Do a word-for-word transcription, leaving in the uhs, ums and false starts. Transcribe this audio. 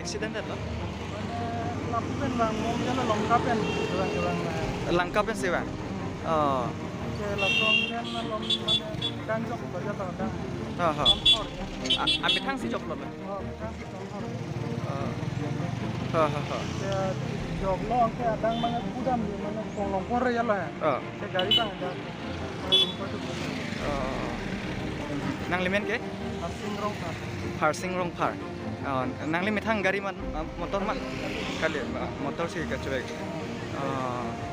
Accident lo? Lapen bang mom jala Langka pen, bang bang. Langka pensi bang. Oh. Ke langsung kan malom mane kangjok to jala dang. Ha ha. Kompor. A- Amethang si joklo na. Oh, kan si kompor. Oh. Ha ha ha. Ke joklo ke adang mane kudam di mane konglong kore jala. Oh. Ke gari bang ada. Oh. Nanglimen ke? Harsing Rongphar. Harsing Rongphar. Oh, nangli methang gari ma, ah, motor ma? Kali, ah, motor si kachobek. Oh.